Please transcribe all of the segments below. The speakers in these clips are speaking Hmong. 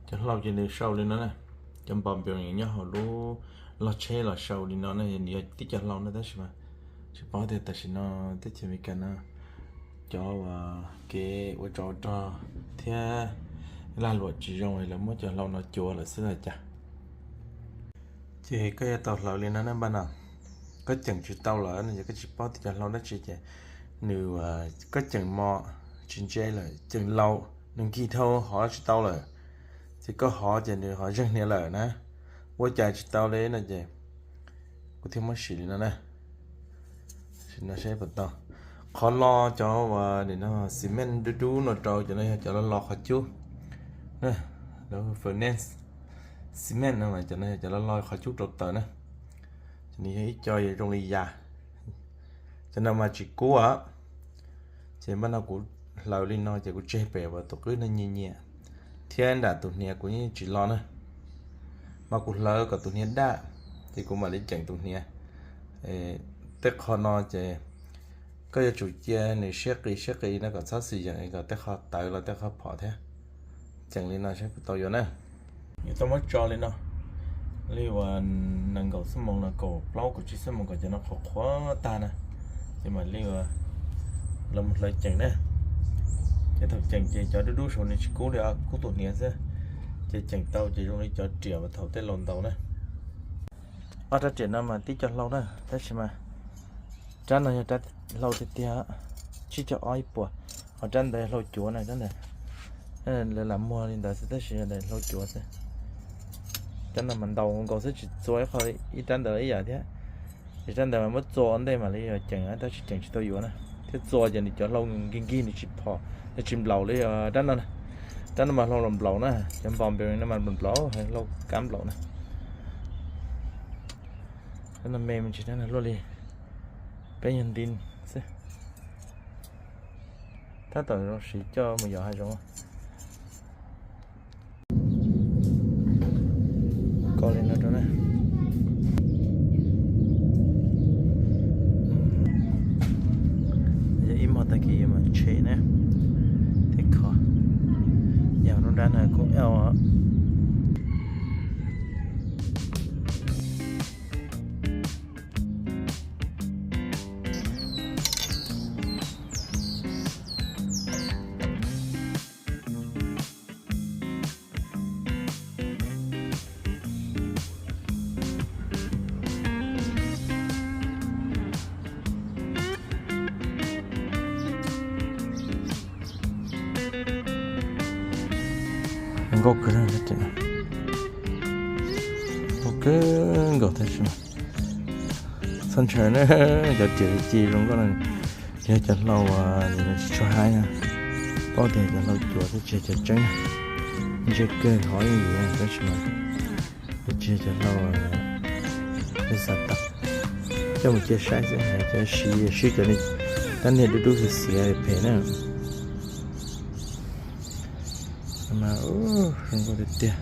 Cov hlau ces nws sau li no na, cov npau npees nyob hauv lub log tsheb los sau li no na, nws yog tib cov hlau na, tab sis mas tsis paub tias tam sim no teb chaws Amelikas no cov uas kev ua tsov rog thiab lag luam tsis zoo es lawv muab cov hlau no cuav lawm xwb los cas. Ces koj yuav tau hlawv li no na npaj no. Koj ceem tsis tau lawm no ces koj tsis paub tias cov hlau dab tsi ces nws, koj ceem mos tsis ntse lawm, ceem laus nws nkig dhau hov tsis tau lawm, ces koj hov ces nws ho zeeg hniav lawm na. Ua cas tsis tau li no ces kuv thiaj muab sim li no na. Sim no saib puas tau. Qhov lo cov uas nim no cement dub dub no rau, cov no yog cov lo lo qhov cub. Lawv hu furnace cement no mas cov no yog cov lo lo qhov cub rau taws na. Ces nws yog ib co zoo li yas. Cov no mas tsis kub os. Ces npaj no kuv hlawv li no ces kuv tseg pem uas tus qwb no nyias nyias, thiab nram tus hniav kuv yeej tsis lo na. Mas kuv hlawv kom tus hniav daj, ces kuv mam li ceem tus hniav. Tej qho no ces koj yuav tsum cia nws siab qis siab qis no kom txhob xwm yeem kom tej qho tawv los tej qho phom thiab. Ceem li no saib puas tau yuav na. Yuav tau muab tso li no, li uas nees nkaum xuab moos los kaum plaub kaum tsib xuab moos kom cov no qhuav qhuav tag na, ces mam li uas los mus hlawv ceem na. Ces thaum ceem ces cov dub dub saud nws tsis kub li, kub tus hniav xwb. Ces ceem tau ces zoo li cov riam uas thaum tej laus ntaus na. Ob rab riam no mas tib co hlau na, tab sis mas rab no yog rab hlau tiag tiag, tsib caug ob ib puas. Ho rab ntawd hlau cuav na, rab ntawd lawv lam muag li ntawd xwb tab sis yog hlau cuav xwb. Rab no mas ntaus nkaus xwb tsis txua ib qho, ib rab ntawd ib yam thiab. Ces rab ntawd mas muab txua ua ntej mam li yog ceem, tab sis ceem tsis tau yuav na. Thiab txua ces nws cov hlau nkig nkig nws tsis phom, nws tsis nplaum li rab no. Rab no mas hlau los nplaum na, cov npau npees no mas nplaum, hlau kab nplaum na. Rab no me me ntsis, rab no luaj li peb nyuag nti xwb. Tab tom zoo siv coj mus yos hav zoov. Koj li no rau na. Yog ib hmos tag kis yuav mam tshem na. Tej kho yog lub nrab no kuj au. Nkauj kawg, nkauj kawg nkaus tab sis mas txhob ntshaw na, cov riam ci zoo nkauj no yog cov hlau uas tsis tshua haib na, paub tias cov hlau cuav thiab tsis yog cov tseeb na. Ntse kawg hov yeej yim tab sis mas tsis yog cov hlau, coj mus cia saib xwb, cov siv sib cov li rab niag dub dub xiav xiav phem na. Mas zoo nkauj tiag tiag.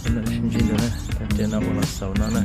Sib ntsib ntawd na, cov riam no ua los xaus no na.